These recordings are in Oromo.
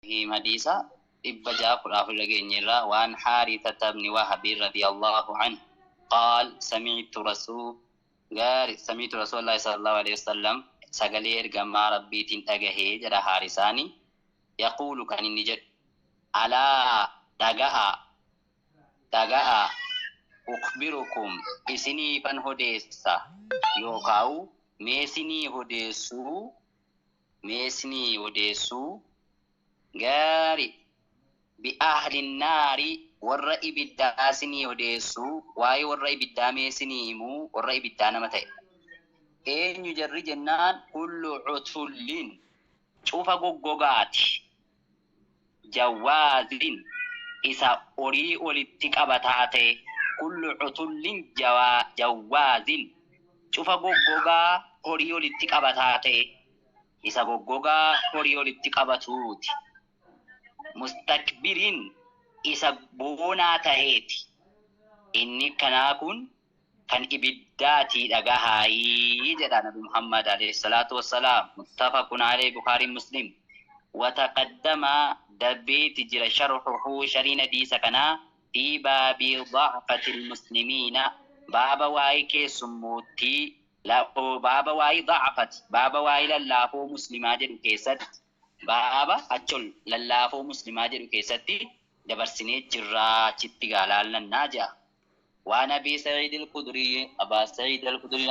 الرحيم. حديثة 614 dhageenyerra. وعن حارثة بن وهب رضي الله عنه قال سمعت رسول gaari سمعت رسول الله صلى الله عليه وسلم, sagalee ergamaa Rabbiitiin dhagahee jedha Haarisaani, يقول, kan inni jedhu, ألا, dhaga'a, dhaga'a, أخبركم, isiniifan odeessa, yookaawu mee isinii odeessuu, mee isinii odeessuu gaari, بأهل النار, warra ibiddaa isinii odeessuu, waa'ee warra ibiddaa mee isinii himuu, warra ibiddaa nama ta'e eenyu jarri jennaan, كل عتل, cufa goggogaati, جواز, isa horii walitti qabataa ta'e. كل عتل جواز, cufa goggogaa horii walitti qabataa ta'e, isa goggogaa horii walitti qabatuuti. مستكبر, isa boonaa taheeti. Inni kanaa kun kan ibiddaatii dhagahaayii jedha Nabi Muhammad عليه الصلاة والسلام. متفق عليه, Bukaarii Muslim. وتقدم, darbeeti jira, شرحه, shariin hadiisa kanaa, في باب ضيافة المسلمين, baaba waa'ee keessummoottii, baaba waa'ee ضيافة, baaba waa'ee lallaafoo muslimaa jedhu keessatti, baaba achol lallaafoo muslimaa jedhu keessatti dabarsinee jirraa, achitti gaalaallannaa jedha. وعن ابي سعيد الخدري, ابا سعيد الخدري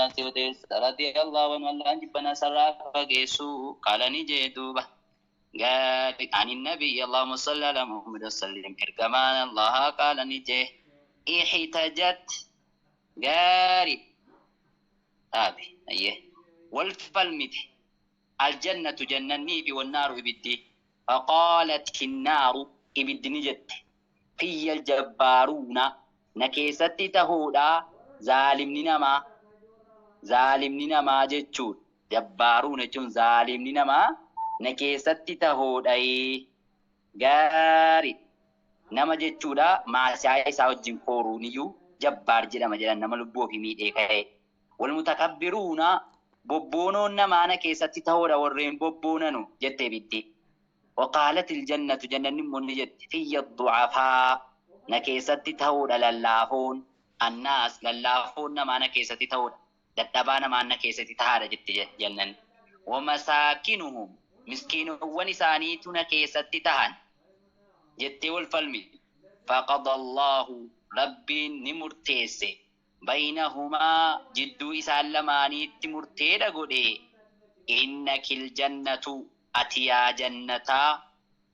رضي الله عنه, الله جبنا سرا فجيسو, قال نجي دوبا قال عن النبي, اللهم صل على محمد وسلم, إرجمان الله قال نجي احتجت قاري أبي أيه والفلمت الجنة جنني في والنار إبدي. فقالت النار, إبدي نجت, في الجبارون, na keessatti tahuudha zaalimni namaa, zaalimni namaa jechuudha. جبارون jechuun zaalimni namaa na keessatti tahuudha. Gaari nama jechuudha, maasiyaa isaa wajjin kooruuniyyuu جبار jedhama jedhan, nama lubbuu ofii miidhee ka'e. والمتكبرون, bobboonoon namaa na keessatti tahuudha, warreen bobboonanu jettee biddi. وقالت الجنة, jannanni immoo ni jette, في الضعفاء, na keessatti ta'uudha lallaafoon, الناس, lallaafoon namaa na keessatti ta'uudha, dadhabaa namaa na keessatti tahaadha jette jannan. ومساكينهم, miskiinowwan isaaniitu na keessatti tahan jettee wal falmi. فقضى الله, Rabbiin ni murteesse, بينهما, jidduu isaan lamaaniitti murteedha godhe, إنك الجنة, ati yaa jannataa,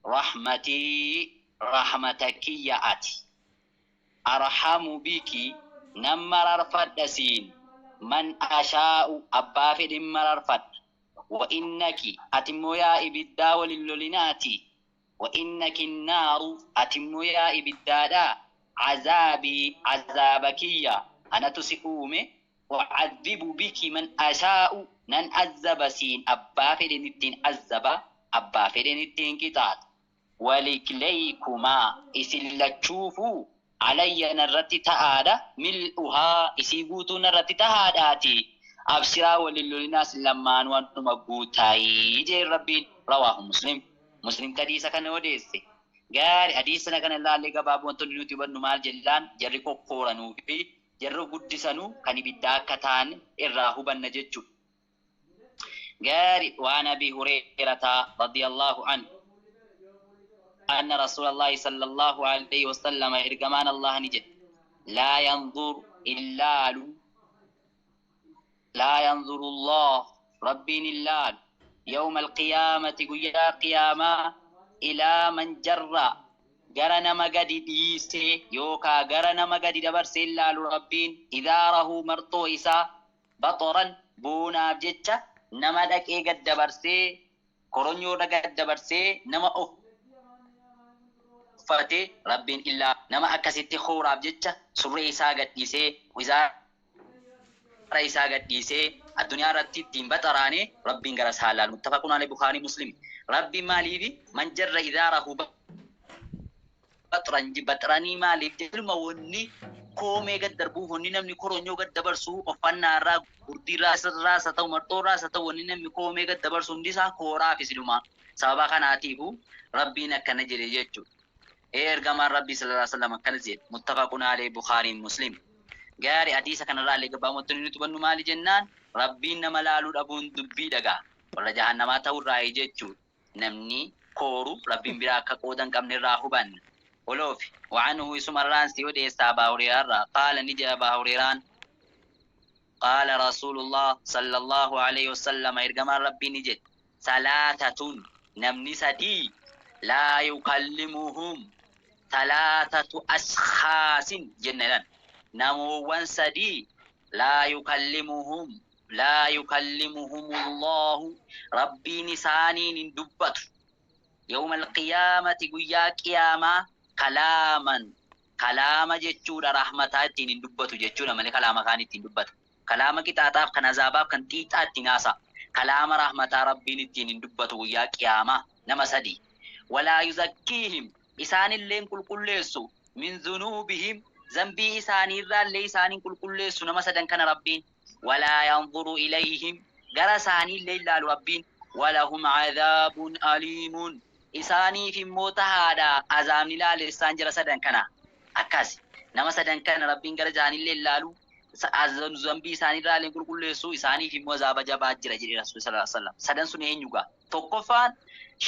رحمتي, rahmata kiyya ati, أرحم بك, nan mararfadha siin, من أشاء, abbaa fedhin mararfadha. وإنك, ati immoo yaa ibiddaa walin lolinaati, وإنك النار, ati immoo yaa ibiddaadha, عذابي, azaaba kiyya, anatu si uume, أعذب بك من أشاء, nan azaba siin, abbaa fedhin ittiin azaba, abbaa fedhin ittiin qixaaxa. ولكليكما, isin lachuufuu, علي, narratti ta'aadha, ملؤها, isii guutuu narratti tahaadhaati. Abshiraa, walin lolinaas, lammaan waanuma guutaayii jeen Rabbiin. رواه مسلم. Muslim hadiisa kana odeesse. Gaari, hadiisa kana ilaallee gabaaboo wantoonni nuti hubannu maal jellaan, jarri kokkooranuu fi jarri guddisanuu kan ibiddaa akka ta'an irraa hubanna jechuudha. Gaari, وعن أبي هريرة رضي الله عنه أن رسول الله صلى الله عليه وسلم, ergamaan Allah ni jedhe, لا ينظر illaalu, لا ينظر الله, Rabbiin illaalu, يوم القيامة, guyyaa qiyaamaa, إلى من جر, gara nama gadi dhiise yookaa gara nama gadi dabarse illaalu Rabbiin, إزاره, marxoo isaa, بطرا, boonaaf jecha nama dhaqee gad dabarsee, koronyoodha gad dabarsee nama of uffate Rabbiin illaa. Nama akkasitti hooraaf jecha surree isaa gadhiisee, izaara isaa gadhiisee addunyaa irratti ittiin baxaraane, Rabbiin gara isaa laalu. متفق عليه, Bukaarii Muslim. Rabbiin maaliifi من جر إزاره بطرا, baxranii maaliif ilma wanni koomee gad darbuuf, wanni namni koronyoo gad dabarsu uffannaa irraa, gurdii irraa, irraas haa ta'u, marxoo irraas haa ta'u, wanni namni koomee gad dabarsu hundi isaa kooraaf isinuma. Sababa kanaatiifu Rabbiin akkana jedhe jechuudha. Ergamaan Rabbii sallallahu alaihi wasallam akkana jedhe. Muttafaqun alayhi Bukhaariin Muslim. Gaarii hadiisa kanarraa illee gabaabumatti nuti hubannu maali jennaan Rabbiin nama laaluu dhabuun dubbii dhagaa. Warra jahannamaa ta'urraa jechuudha. Namni kooru Rabbiin biraa akka qooda hin qabne irraa hubanna. Oloofi وعنه isumarraan si odeessa Abaa Hureyraarraa qaala ni jedha Abaa Hureyraan qaala Rasuulullah sallallahu alaihi wasallam ergamaan Rabbii ni jedhe salaatatun namni sadii laa yukallimuhum talaatatu ashkhaasin jenna jedhan namoowwan sadii laa yukallimuhum laa yukallimuhumullahu Rabbiin isaaniin hin dubbatu yawma alqiyaamati guyyaa qiyaamaa kalaaman kalaama jechuudha rahmataa ittiin hin dubbatu jechuudha malee kalaama kaan ittiin dubbata. Kalaama qixaaxaaf kan azaabaaf kan xiixaa ittiin haasa'a. Kalaama rahmataa Rabbiin ittiin hin dubbatu guyyaa qiyaamaa nama sadii. Walaa yuzakkiihim isaanillee qulqulleessu min zunuubihim zambii isaaniirraallee isaaniin qulqulleessu nama sadan kana Rabbiin. Walaa yanzuru ilayhim gara isaaniillee ilaalu Rabbiin. Walahum cadaabun aliimun isaaniif immoo tahaadha azaabni laalessaan jira sadan kana. Akkas nama sadan kana Rabbiin gara isaaniillee ilaalu zambii isaaniirraallee qulqulleessu isaaniif immoo azaaba jabaa jira jedhe Rasuul sallallahu alaihi wasallam. Sadan sun eenyugaa? Tokkoffaan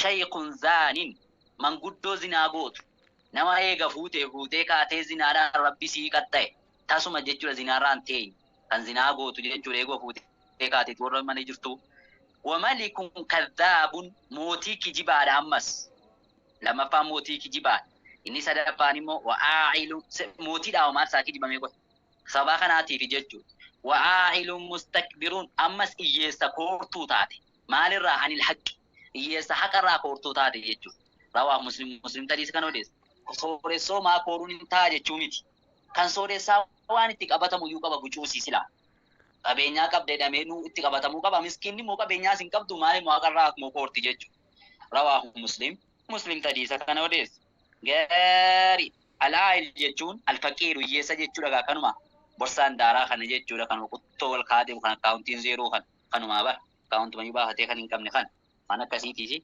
shaykhun zaanin manguddoo zinaa gootu. Nama eega fuutee fuutee kaatee zinaadhaan Rabbi sii qaxxa'e. Tasuma jechuudha zinaarraan teenye. Kan zinaa gootu jechuudha eegoo fuutee kaateeti warra mana jirtu. Wamalikun kadhaabun mootii kijibaadha ammas. Lammaffaan mootii kijibaadha. Inni sadaffaan immoo wa'aa'ilu mootiidha maal isaa kijibamee godha. Sababa kanaatiif jechuudha. Wa'aa'ilun mustakbiruun ammas hiyyeessa koortuu taate. Maalirraa anil haqqi. Hiyyeessa haqarraa koortuu taate jechuudha. Rawaa Muslim Muslim tadiis kan odeessa. Sooressoo maa kooruun hin ta'a jechuu miti. Kan sooressaa waan itti qabatamu iyyuu qaba gucuusii silaa. Qabeenyaa qabda jedhamee nu itti qabatamuu qaba. Miskiinni immoo qabeenyaas hin qabdu maal immoo haqarraa akkuma koorti jechuudha. Rawaahu Muslim. Muslim tadiisa kana odeessa. Gaarii. Alaa'il jechuun alfaqiiru hiyyeessa jechuudha gaa kanuma. Borsaan daaraa kana jechuudha kan quttoo wal kaatee kan akkaawuntiin zeeroo kan kanumaa bara. Akkaawuntumayyuu baafatee kan hin qabne kan. Waan akkasiitiisi.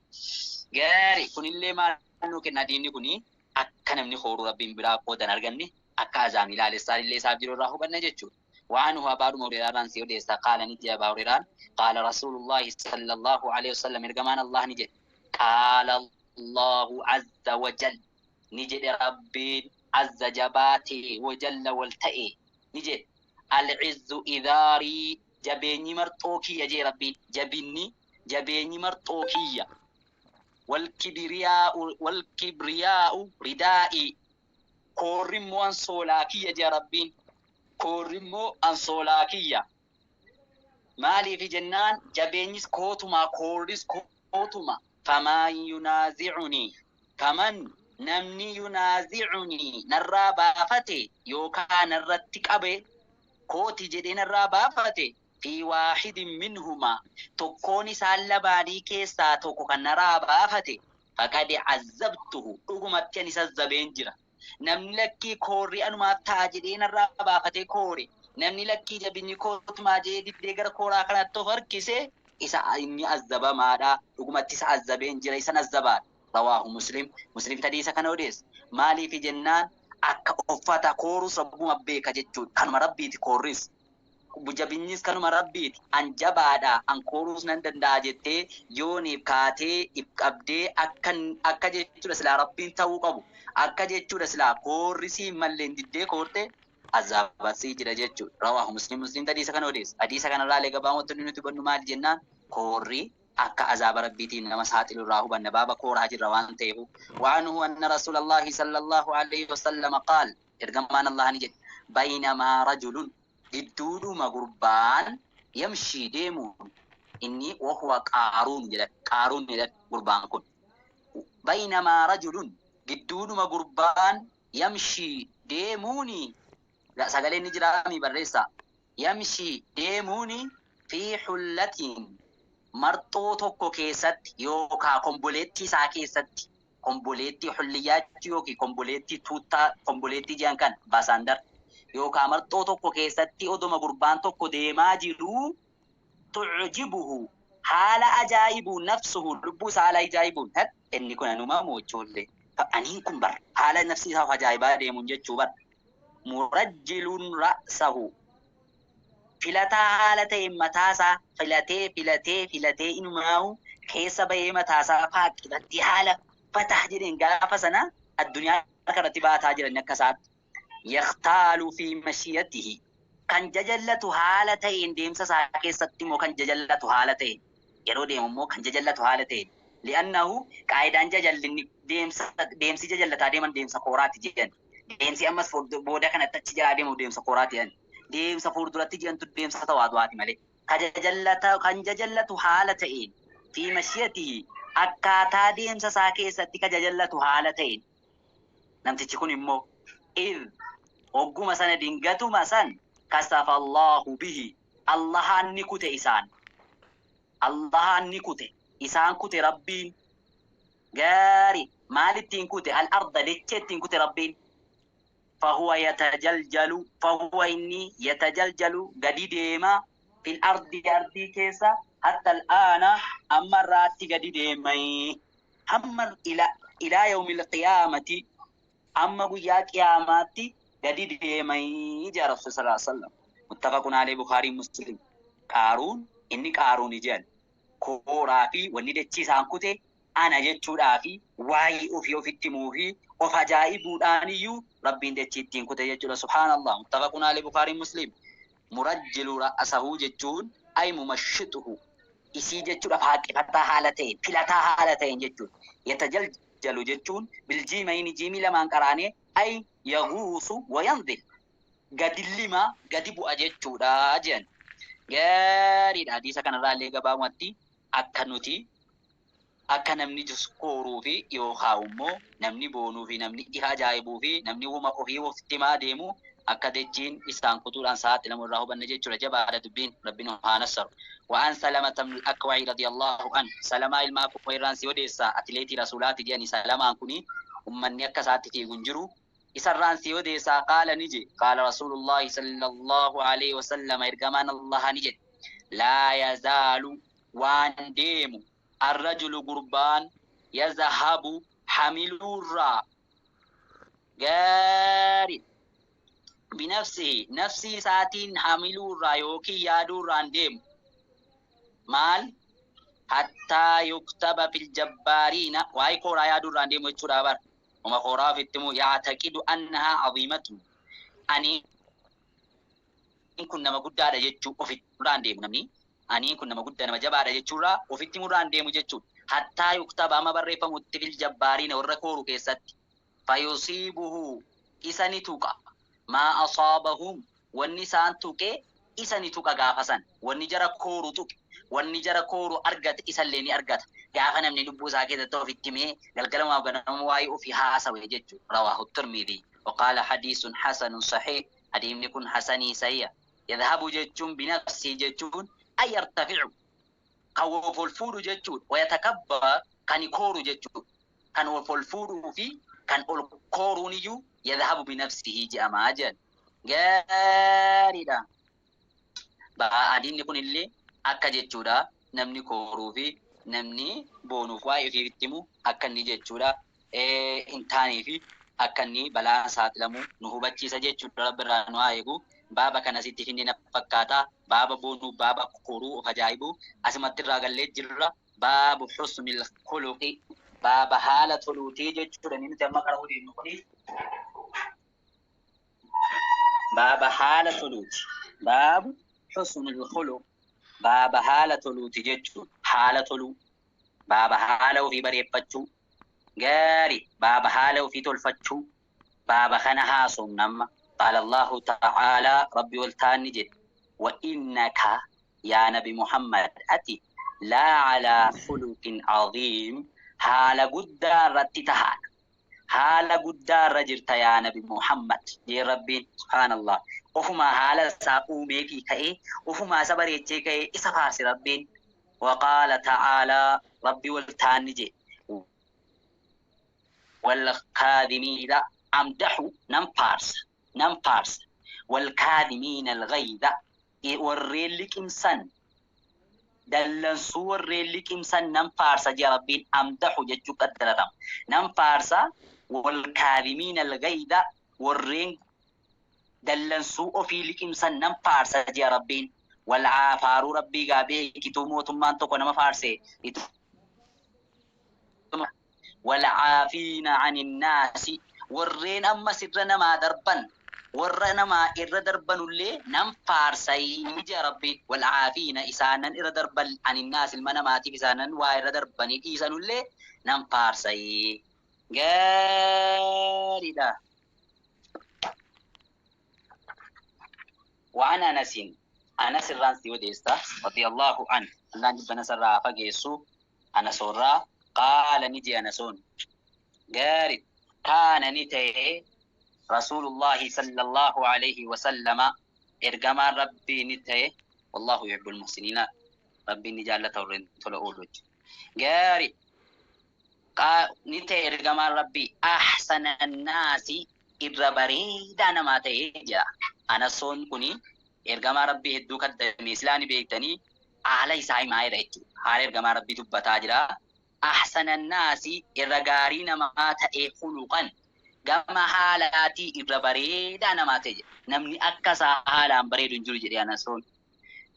Gaarii kunillee maal nuu kenna diinni kuni akka namni kooruu Rabbiin biraa qoodan arganne akka azaabni laalessaan illee isaaf jiru irraa hubanna jechuudha. وعنه أبا هريرة سي أوديسا قال نجي أبا هريرة قال رسول الله صلى الله عليه وسلم إرجمان الله نجي قال الله عز وجل نجي ربي عز جباتي وجل والتئي نجي العز إذاري جبيني مرتوكي يجي ربي جبيني جبيني مرتوكي والكبرياء والكبرياء ردائي كورم وانسولاكي يجي ربي koorrimmoo ansoolaa kiyya. Maaliif jennaan jabeenyis kootuma koorris kootuma. Faman yunaazicunii faman namni yunaazicunii narraa baafate yookaan narratti qabe kooti jedhee narraa baafate fi waahidin minhumaa tokkoon isaan lamaanii keessaa tokko kan narraa baafate faqad cazzabtuhu dhugumatti ani sazzabeen jira. Namni lakkii koorri anumaaf ta'a jedhee narraa baafatee koore. Namni lakkii jabinni kootumaa jedhee diddee gara kooraa kanatti of harkise isa inni azzabamaadha. Dhugumatti isa azzabeen jira isan azzabaadha. Rawaahu Muslim. Muslim tadii isa kana odeessa. Maaliif jennaan akka uffata koorus rabbuma beeka jechuudha. Kanuma rabbiiti koorris. Jabinnis kanuma rabbiiti. An jabaadha. An kooruus nan danda'a jettee yooniif kaatee if qabdee akka jechuudha silaa rabbiin ta'uu qabu. Akka jechuudha silaa koorri siin malleen diddee koorte azaabasii jira jechuudha. Rawaahu Muslim Muslim hadiisa kana odeessa. Hadiisa kanarraa illee gabaabumatti nuti hubannu maali jennaan koorri akka azaaba rabbiitiin nama saaxilu irraa hubanna baaba kooraa jirra waan ta'eef. وعنه أن رسول الله صلى الله عليه وسلم قال ergamaan Allah ni jedhe baynamaa rajulun gidduudhuma gurbaan yamshii deemuun inni wahuwa qaaruun jedhan qaaruun jedhan gurbaan kun baynamaa rajulun gidduudhuma gurbaan yamshii deemuuni sagaleen ni jiraami barreessa yamshii deemuuni fi hullatiin marxoo tokko keessatti yookaa komboleettii isaa keessatti komboleettii hulliyyaa yookiin komboleettii tuuttaa komboleettii jedhan kan baasaandar yookaan marxoo tokko keessatti oduma gurbaan tokko deemaa jiru tucjibuhu Haala ajaa'ibuun nafsuhu lubbuu isaa haala ajaa'ibuun inni kun anuma moochoollee aniin kun bar haala nafsi isaa ajaa'ibaa deemuun jechuu bar murajjiluun ra'sahu filataa haala ta'e mataasaa filatee filatee filatee inumaa'u keessa bahee mataasaa faaqqifatti haala fatah jedheen gaafa sana addunyaa kanatti baataa jiran akka isaatti yakhtaalu fi mashiyatihi kan jajallatu haala ta'een deemsa isaa keessatti immoo kan jajallatu haala ta'een yeroo deemu immoo kan jajallatu haala ta'een li'annahu qaayidaan jajallinni deemsa deemsi jajallataa deeman deemsa kooraati jedhan deemsi ammas booda kanatti achi jalaa deemu deemsa kooraati jedhan deemsa fuulduratti jedhantu deemsa tawaadu'aati malee kan jajallatu haala ta'een fi mashiyatihi akkaataa deemsa isaa keessatti kan jajallatu haala ta'een namtichi kun immoo ogguma sana dingatuma san kasafa Allahu bihi Allahaan ni kute isaan Allahaan ni kute isaan kute Rabbiin gaari maalittiin kute al-arda dacheettiin kute Rabbiin fahuwa yatajaljalu fahuwa inni yatajaljalu gadi deema fil ardi ardii keessa hatta al'aana amma irraatti gadi deemai hamma ilaa yawmil qiyaamati amma guyyaa qiyaamaatti gadi deemai jaa Rasuul sallallahu alaihi wasallam muttafaqun alayhi Bukhaarii Muslim Qaaruun inni Qaaruuni jedhan kooraa fi wanni dachii isaan kute ana jechuudhaa fi waa'ee ofii ofitti himuu fi of ajaa'ibuudhaan iyyuu Rabbiin dachii ittiin kute jechuudha. Subhaanallah muttafaqun alayhi Bukhaarii Muslim murajjilu ra'sahu jechuun ay mumashshituhu isii jechuudha faaqifataa haala ta'een filataa haala ta'een jechuudha. Yatajaljalu jechuun biljiimayni jiimii lamaan qaraanee ay yaguusu wa yanzil gadi lima gadi bu'a jechuudha jedhan. Gaariidha. Hadiisa kanarraa illee gabaabumatti akka nuti akka namni kooruu fi yookaan immoo namni boonuu fi namni ifa ajaa'ibuu fi namni uuma ofii ofitti himaa deemu akka dachiin isaan kutuudhaan saaxilamu irraa hubanna jechuudha. Jabaadha dubbiin Rabbiin haa nassaru. Wa'an Salamata ibn al-Akwa'i radiyallahu anhu Salamaa ilma Akwaa irraan si odeessa atileetii rasuulaati jedhani Salamaan kuni ummanni akka isaatti fiigu hin jiru. Isarraan si odeessaa qaala ni jedhe qaala Rasuulullaahi sallallahu alaihi wasallam ergamaan Allaha ni jedhe laa yazaalu waan deemu arrajulu gurbaan yazahabu hamiluurraa gaari binafsihi nafsii isaatiin hamiluurraa yookiin yaaduurraan deemu maal hattaa yuktaba fil jabbaariina waa'ee kooraa yaaduurraan deemu jechuudha bar uma kooraa ofitti himu yaataqidu annahaa aziimatu ani kun nama guddaadha jechuu ofitti muraan deemu namni ani kun nama guddaa nama jabaadha jechuurraa ofitti muraan deemu jechuudha hattaa yuktaba amma barreeffamutti fil jabbaariina warra kooru keessatti fayusiibuhu isa ni tuqa maa asaabahum wanni isaan tuqe isa ni tuqa gaafa san wanni jara kooru tuqe wanni jara kooru argate isallee ni argata gaafa namni lubbuu isaa keessatti ofitti himee galgalumaaf ganama waa'ee ofii haasawe jechuudha rawaahu Tirmidhi waqaala hadiisun hasanun sahiih hadiifni kun hasanii sahiha yadhabu jechuun binafsii jechuun ay yartafi'u kan of ol fuudhu jechuudha wayatakabbar kan kooru jechuudha kan of ol fuudhuu fi kan ol kooruun iyyuu yadhabu binafsihi jedhamaa jedhan gaariidha. Hadiifni kun illee akka jechuudha namni kooruu fi namni boonuuf waa'ee ofii itti himu akka inni jechuudha hin taanee fi akka inni balaa saaxilamu nu hubachiisa jechuudha. Rabbi irraa nu haa eegu. Baaba kana sitti finne na fakkaata. Baaba boonuu, baaba kooruu of ajaa'ibu asumatti irraa gallee jirra. Baabu husnil khuluqi baaba haala toluutii jechuudha. Inni nuti amma qara'uu deemnu kuni baaba haala toluuti. Baabu husnil khuluq baaba haala toluuti jechuudha. Haala toluu baaba haala ofii bareeffachuu gaari baaba haala ofii tolfachuu baaba kana haasofna amma. Qaala Allahu ta'aalaa Rabbi ol ta'an ni jedhe wa innaka yaa Nabi Muhammad ati laa calaa khuluqin caziim haala guddaa irratti tahaadha. Haala guddaa irra jirta yaa Nabi Muhammad jee Rabbiin subhaanallah ofumaa haala isaa uumeefii ka'ee ofumaa isa bareechee ka'ee isa faarse Rabbiin. Waqaala ta'aalaa Rabbi ol ta'an ni jedhe wal kaadhimiina amdahu nan faarsa nan faarsa wal kaadhimiina al-ghayza warreen liqimsan Dallansuu warreen liqimsan nan faarsa jea Rabbiin amdahu jechuu qaddaratama. Nan faarsa walkaadhimiina alghayza warreen dallansuu ofii liqimsan nan faarsa jea Rabbiin. Wal'aa faaruu Rabbii gaa beeki ituu mootummaan tokko nama faarse ituma Wal'aafiina aninnaasi warreen ammas irra namaa darban warra namaa irra darbanullee nan faarsayi je'a Rabbiin. Wal'aafiina isaanan irra darban aninnaas ilma namaatiif isaanan waa irra darbanii dhiisanullee nan faarsayi. Gaariidha. Waan Anasin Anas irraan si odeessa radiyallahu an Allaan jibbana isarraa haa fageessu Anasoorraa qaala ni je'e Anasoon gaari kaana ni ta'e Rasuulullaahi sallallahu alayhi wasallama ergamaan Rabbii ni ta'e wallaahu yuhibbul muhsiniina Rabbiin ni jaallata warreen tola oolu jechuudha. Gaari ni ta'e ergamaan Rabbii ahsana naasi irra bareedaa namaa ta'e jedha. Anasoon kuni ergamaa Rabbii hedduu kaddame silaa ni beektanii haala isaa himaa jira jechuudha. Haala ergamaa Rabbii dubbataa jira. Ahsana naasi irra gaarii namaa ta'e khuluqan gama haalaatii irra bareedaa namaa ta'e jedha. Namni akka isaa haalaan bareedu hin jiru jedhe Anasoon.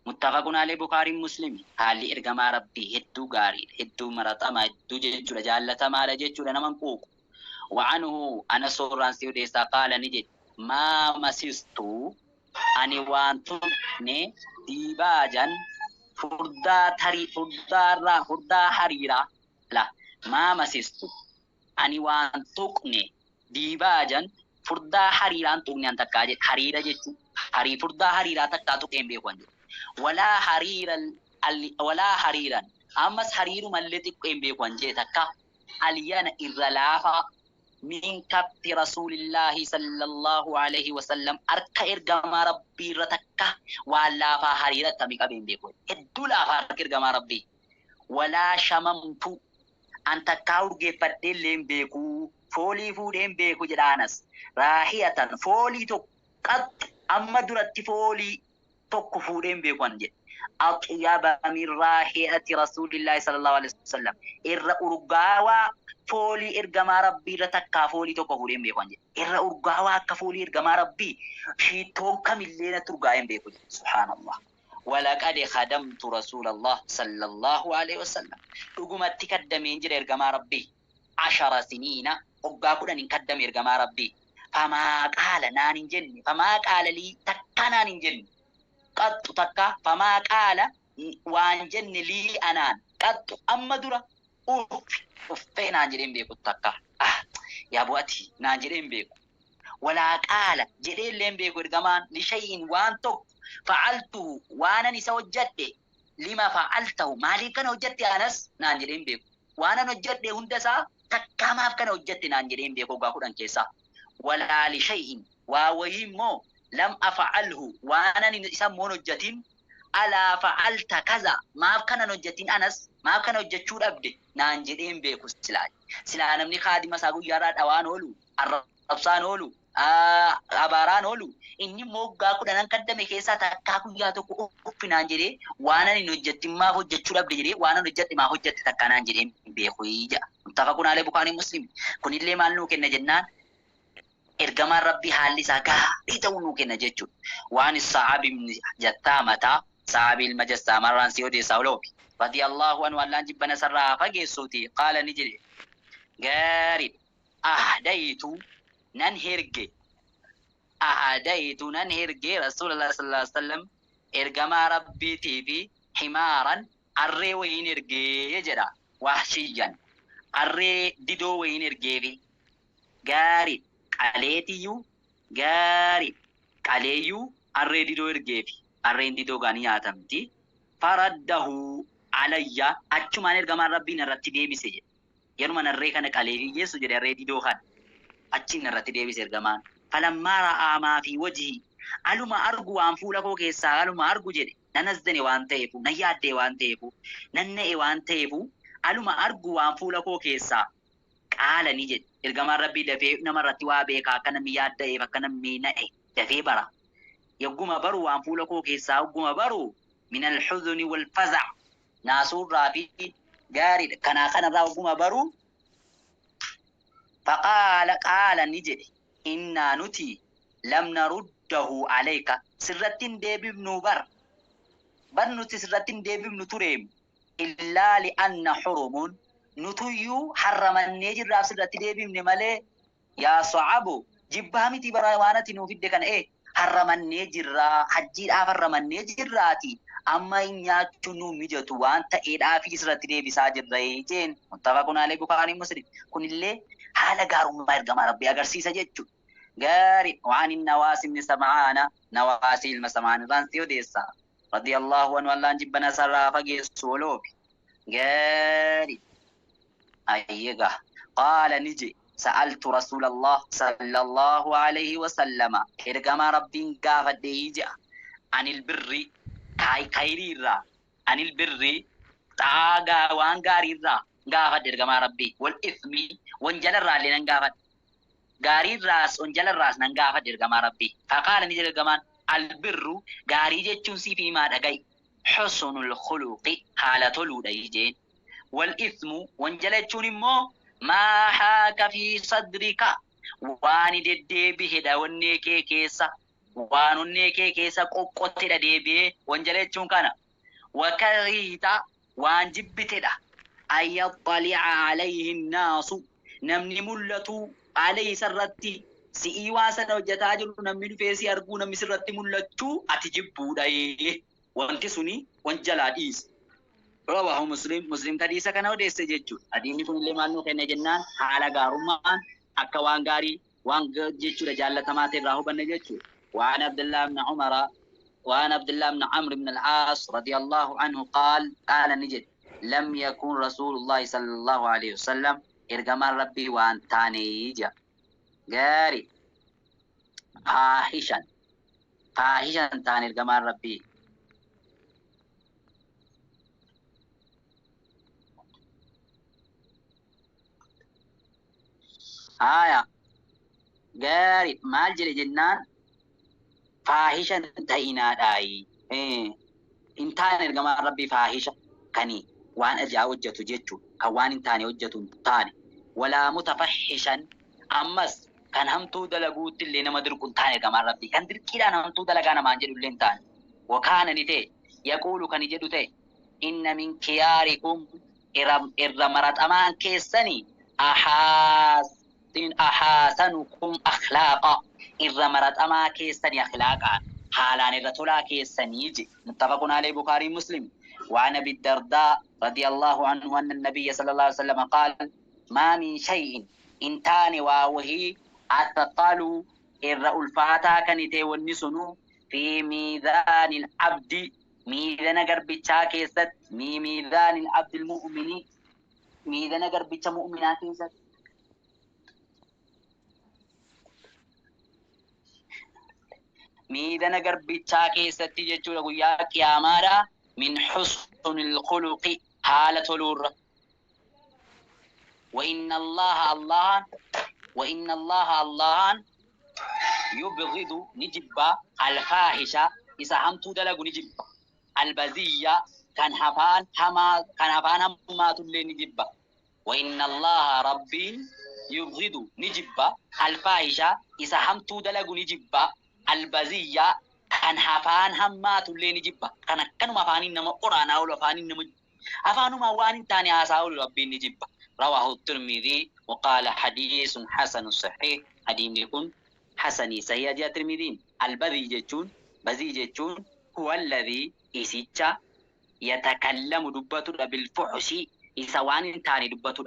Muttafaqun alayhi Bukhaariin Muslimi. Haalli ergamaa Rabbii hedduu gaariidha, hedduu maratamaa, hedduu jechuudha jaallatamaadha jechuudha nama hin quuqu. Wa anhu Anas irraan si odeessaa qaala ni jedhe maa masistu ani waan tuqne diibaajan furdaa tarii furdaarraa furdaa hariiraa la maa masistu ani waan tuqne diibaajan furdaa hariiraa hin tuqne an takkaa jedhe hariira jechuun harii furdaa hariiraa takkaa tuqee hin beeku an jedhe walaa hariira walaa hariiran ammas hariirumallee xiqqoo hin beeku an jedhe takkaa alyana irra laafaa min kaffi rasuulillaahi sallallahu alaihi wasallam harka ergamaa rabbii irra takka waan laafaa hariira akkamii qabee hin beeku hedduu laafaa harka ergamaa rabbii walaa shamamtu An takkaa urgeeffadhee illee hin beeku, foolii fuudhee hin beeku jedha Anas. Raahiyatan, foolii tokko, qaxxu, amma duratti foolii tokko fuudhee hin beeku an jedhe. Axyaba min raahiyati Rasuulillaahi sallallahu alaihi wasallam. Irra urgaawaa foolii ergamaa Rabbii irra takkaa foolii tokko fuudhee hin beeku an jedhe. Irra urgaawaa akka foolii ergamaa Rabbii shiittoon kamillee natti urgaa'ee hin beeku jedhe. Subhaanallah. Walaqad khadamtu Rasuulallah sallallaahu aleyhi wasallam dhugumatti kaddameen jira ergamaa Rabbii ashara siniina waggaa kudhanin kaddame ergamaa Rabbii famaa qaala naan hin jenne famaa qaala lii takkaa naan hin jenne qaxxu takkaa famaa qaala waan jenne lii anaan qaxxu amma dura uffi uffee naan jedhee hin beeku takkaa ah yaa bu'ati naan jedhee hin beeku Walaa qaala, jedhee illee hin beeku Ergamaan, lishay'in, waan tokko, fa'altuhu, waanan isa hojjadhe, lima fa'altahu, maaliif kana hojjatte Anas? naan jedhee hin beeku. Waanan hojjadhe hunda isaa takkaa maaf kana hojjatte naan jedhee hin beeku waggaa 10 keessaa. Walaa lishay'in, waa wayii immoo, lam af'alhu, waanan isa immoo hin hojjatin, alaa fa'alta kaza, maaf kana hin hojjatin Anas, maaf kana hojjachuu dhabde? naan jedhee hin beeku silaa. Silaa namni khaadima isaa guyyaarraa dhawaan oolu, arrabsaan oolu, abaaraan oolu, inni immoo waggaa kudhanan kaddame keessaa takkaa guyyaa tokko uffi naan jedhee waanan hin hojjettin maaf hojjechuu dhabde jedhee waanan hojjedhe maaf hojjette takkaa naan jedhee hin beeku jedha. Muttafaqun alayhi Bukaarii Muslim. Kunillee maal nuu kenna jennaan ergamaan Rabbii haalli isaa gaarii ta'uu nuu kenna jechuudha. Waan Sa'ab ibn Jattaamata Sa'abii ilma Jassaamarraan si odeessaa oloobi. Radiyallahu anhu Allaan jibbana isarraa haa fageessuuti qaala ni jedhe gaariidha. Ahdaytu nan herge Ahdaytu nan herge Rasuulallah sallallahu alaihi wasallam ergamaa Rabbiitiifi himaaran harree wayiin ergee jedha wahshiyyan harree didoo wayiin ergeefi gaariidha qaleetiyyuu gaariidha qaleeyyuu harree didoo ergeefi harreen didoo gaa ni nyaatamti faraddahu alayya achumaan ergamaan Rabbii narratti deebise jedhe Yeruman harree kana qaleefii geessu jedhe harree didoo kana. Achiin narratti deebise ergamaan. Falammaa ra'aa maa fii wajhii. Aluma argu waan fuula koo keessaa aluma argu jedhe. Nan hazdane waan ta'eefuu, nan yaadda'e waan ta'eefuu, nan na'e waan ta'eefuu aluma argu waan fuula koo keessaa. Qaala ni jedhe. Ergamaan Rabbii dafee nama irratti waa beeka akka namni yaadda'eef akka namni na'e dafee bara. Yogguma baru waan fuula koo keessaa hogguma baru minal huzuni wal faza'. Naasuurraa fi gaariidha. Kanaa kanarraa oguma baruu faqaala qaala ni jedhe innaa nuti lam naruddahu alayka sirratti hin deebifnu bar bar nuti sirratti hin deebifnu tureem illaa li'anna hurumun nutuyyuu harramannee jirraaf sirratti deebifne malee yaa so'abu jibbaa miti bara waan ati nuu fidde kana harramannee jirraa hajjiidhaaf harramannee jirraati amma hin nyaachuun nuu mijatu waan ta'eedhaaf sirratti deebisaa jirra jeen muttafaqun alayhi Bukhaarii Muslim kunillee haala gaarummaa ergamaa Rabbii agarsiisa jechuudha. Gaarii waan inni Nawaas ibn Sam'aana Nawaasii ilma Sam'aan irraan si odeessa. Radiyallahu anhu Allaan jibbana sarraa fageessu oloofi. Gaarii ayyeega qaala ni je sa'altu rasuulallah sallallahu alayhi wa sallama ergamaa Rabbiin gaafadhe je'a anil birri khayrii irraa anil birri xaagaa waan gaarii irraa gaafadhe ergamaa Rabbii wal ismi wanjala irraa illee nan gaafadhe gaarii irraas wanjala irraas nan gaafadhe ergamaa Rabbii faqaala ni jedhe ergamaan albirru gaarii jechuun siif himaa dhaga'i husnul khuluqi haala toluudha jeen wal ismu wanjala jechuun immoo maa haaka fi sadrika waan deddeebihedha onnee kee keessa waan onnee kee keessa qoqqotedha deebi'ee wanjala jechuun kana wakariita waan jibbitedha an yaxxali'a alayhi nnaasu namni mul'atu alayhi isarratti si'ii waan sana hojjetaa jiru namni dhufee si arguu namni sirratti mul'achuu ati jibbuudha wanti suni wanjalaa dhiisi. Rawahu Muslim Muslim hadiisa kana odeesse jechuudha. Hadiisni kunillee maal nuu kenne jennaan haala gaarummaan akka waan gaarii waan jechuudha jaallatamaa ta'e irraa hubanne jechuudha. وعن عبد الله بن عمر وعن عبد الله بن عمرو بن العاص رضي الله عنه قال قال نجد لم يكن رسول الله صلى الله عليه وسلم إرجمان ربي وأن تانيجا غاري فاحشا فاحشا تاني إرجمان ربي آية غاري مال جري جنان فاحشا تهينا داي إن تاني إرجمان ربي فاحشة كني وان أجا وجهته جتشو كوان إن تاني وجهته تاني ولا متفحشا أمس كان همتو دلقوت اللي نما دركون تاني إرجمان ربي كان دركيدا همتو دلقانا ما انجلو اللي تاني وكان نتي يقول كان يجدو تي إن من كياركم إرمرت أمان كيسني أحاسنكم أخلاقا إرمرت أما كيسني أخلاقا حالان الرتولا كيسني يجي متفق عليه بخاري مسلم. وعن أبي الدرداء رضي الله عنه أن النبي صلى الله عليه وسلم قال ما من شيء إن تاني وهي أثقل إر ألفاتا كنتي والنسنو في ميزان العبد ميزان قربتشا كيست ميزان العبد المؤمن ميزان قربتشا مؤمنا كيست ميزان قربتشا كيست جتشو قيا قيامارا من حسن الخلق حالة الور وإن الله الله وإن الله الله يبغض نجبا الفاحشة إذا همتو دلقو نجبا البزية كان هفان هما كان هفان هما تلي نجبا وإن الله ربي يبغض نجبا الفاحشة إذا همتو دلقو نجبا البزية كان هفان هما تلي نجبا كان كانوا مفانين نما قرآن أو فانين نما أفانو ما وان تاني أساول ربي نجبا. رواه الترمذي وقال حديث حسن صحيح. حديث يكون حسني صحيح جاء الترمذي. البذي جتون بذي جتون هو الذي إسيتشا يتكلم دبتو بالفحش إسوان تاني دبتو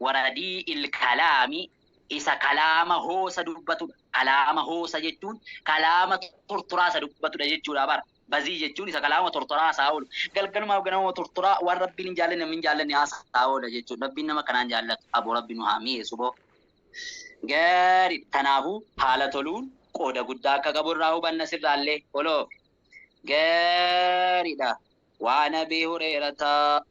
ورديء الكلام إسا كلام هو سدبتو كلام هو سجتون كلام ترترا سدبتو جتون أبر بذي جتون إسا كلام ترترا ساول قال كلمة وكلمة ترترا والرب جالنا من جالنا ساول جتون ربي نما كان جالت أبو ربي نهامي سبو غير تناهو حالة لون قودا قدا كقبر راهو بنسر الله ولو غير ده. وعن أبي هريرة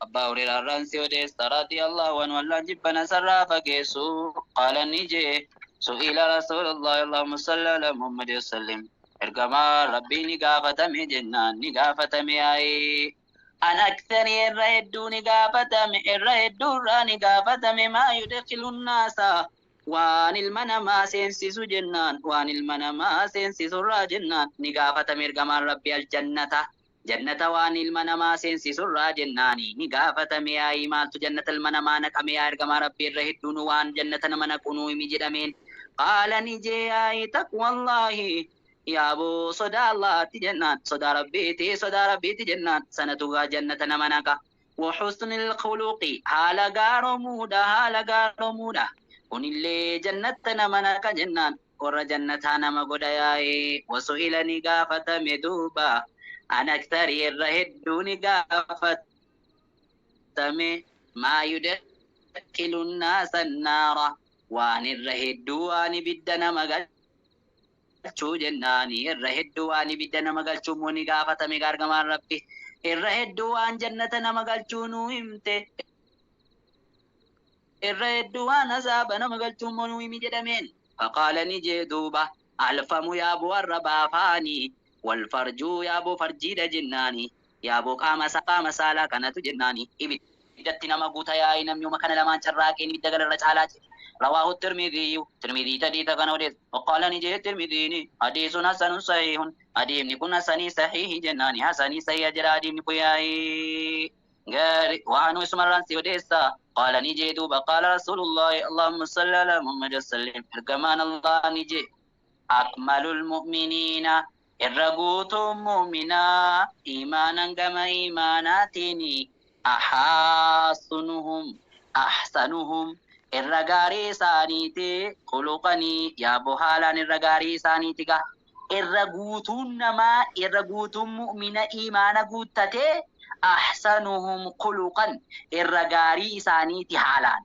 أبا هريرة رنسي وديس رضي الله عنه الله جبنا سرا فكيسو قال نجي سئل رسول الله اللهم صل على محمد وسلم إرجما ربي نقافة مي جنان نقافة مي أي An aktarii irra hedduu ni gaafatame, irra hedduurraa ni gaafatame, maa yudkilu nnaasa, waan ilma namaa seensisu jennaan, waan ilma namaa seensisurraa jennaan ni gaafatame ergamaan Rabbi aljannata. Jannata waan ilma namaa seensisurraa jennaani ni gaafatame. Yaa'ii maaltu jannata ilma namaa naqame yaa ergamaa Rabbi, irra hedduun waan jannata nama naqu nuu himi jedhameen. Qaala ni jee yaa'ii taqwallaahi, yaaboo sodaa Allaahatti jennaan, sodaa Rabbiiti, sodaa Rabbiiti jennaan sanatu gaa jannata nama naqa. Wa husnil khuluqi, haala gaaromuudha, haala gaaromuudha, kunillee jannatta nama naqa jennaan, warra jannataa nama godha yaa'ee. Wasu'ila ni gaafatame duuba, an aktarii irra hedduu ni gaafatame, maa yudkilu nnaasa annaara, waan irra hedduu waan ibidda nama galchuu jennaani, irra hedduu waan ibidda nama galchuu immoo ni gaafatame ergamaan Rabbi. Irra hedduu waan jannata nama galchuu nuu himte, irra hedduu waan azaaba nama galchuu immoo nuu himi jedhameen. Faqaala ni jee duuba, alfamu yaaboo arraba afaanii, walfarjuu yaaboo farjiidha jennaani, yaaboo qaama saalaa kanatu jennaani ibiddatti nama guuta yaa'ii, namni uma kana lamaan carraaqeen ibidda galarra caalaa jedhe. رواه الترمذي، ترمذي تدي كان وديس. وقال نجي الترمذي حديث حسن صحيح، حديث كن حسن صحيح جناني، حسن صحيح جرى حديث كياي قال. وعنه اسم الرانسي وديسا قال نجي دوبا، قال رسول الله، اللهم صل على محمد وسلم، كمان الله نجي أكمل المؤمنين، الرغوت مؤمنا إيمانا كما إيماناتني، أحسنهم أحسنهم irra gaarii isaaniiti khuluqanii, yaaboo haalaan irra gaarii isaaniiti ga. Irra guutuun namaa, irra guutuun mu'mina iimaana guuttatee, ahsanuhum khuluqan, irra gaarii isaaniiti haalaan.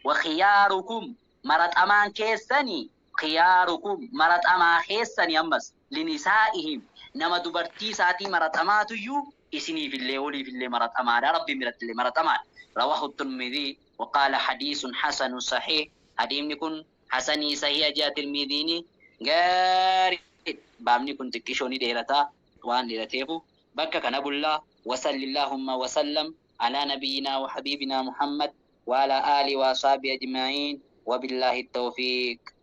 Wa khiyaarukum, maraxamaan keessanii, khiyaarukum, maraxamaa keessanii ammas, linisaa'ihim, nama dubartii isaatii maraxamaatuyyuu isiniifillee oliifillee maraxamaadha, Rabbiin birattillee maraxamaadha. رواه الترمذي وقال حديث حسن صحيح. حديث كن حسني صحيح جاء ترمذيني. غاري بامني كنت كيشوني ديرتا وان ديرتيفو بكا كان الله. وصل اللهم وسلم على نبينا وحبيبنا محمد وعلى آله وأصحابه أجمعين، وبالله التوفيق.